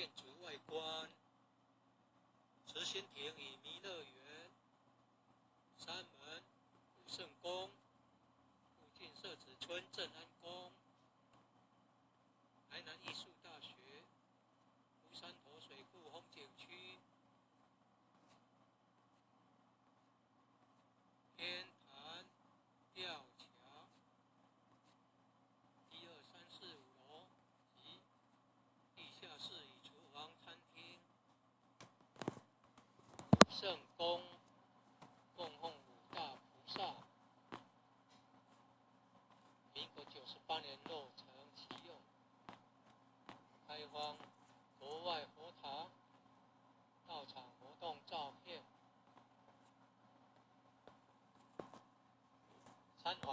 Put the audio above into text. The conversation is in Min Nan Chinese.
建築外觀，慈心亭與彌勒園，三門武聖宮，附近社子村鎮安宮，台南藝術大學，烏山頭水庫風景區，天壇吊橋，一二三四五樓及地下室與廚房、餐廳，武聖宮供奉五大菩薩，民國98年落成啟用，開放國外佛塔道場活動照片，參訪。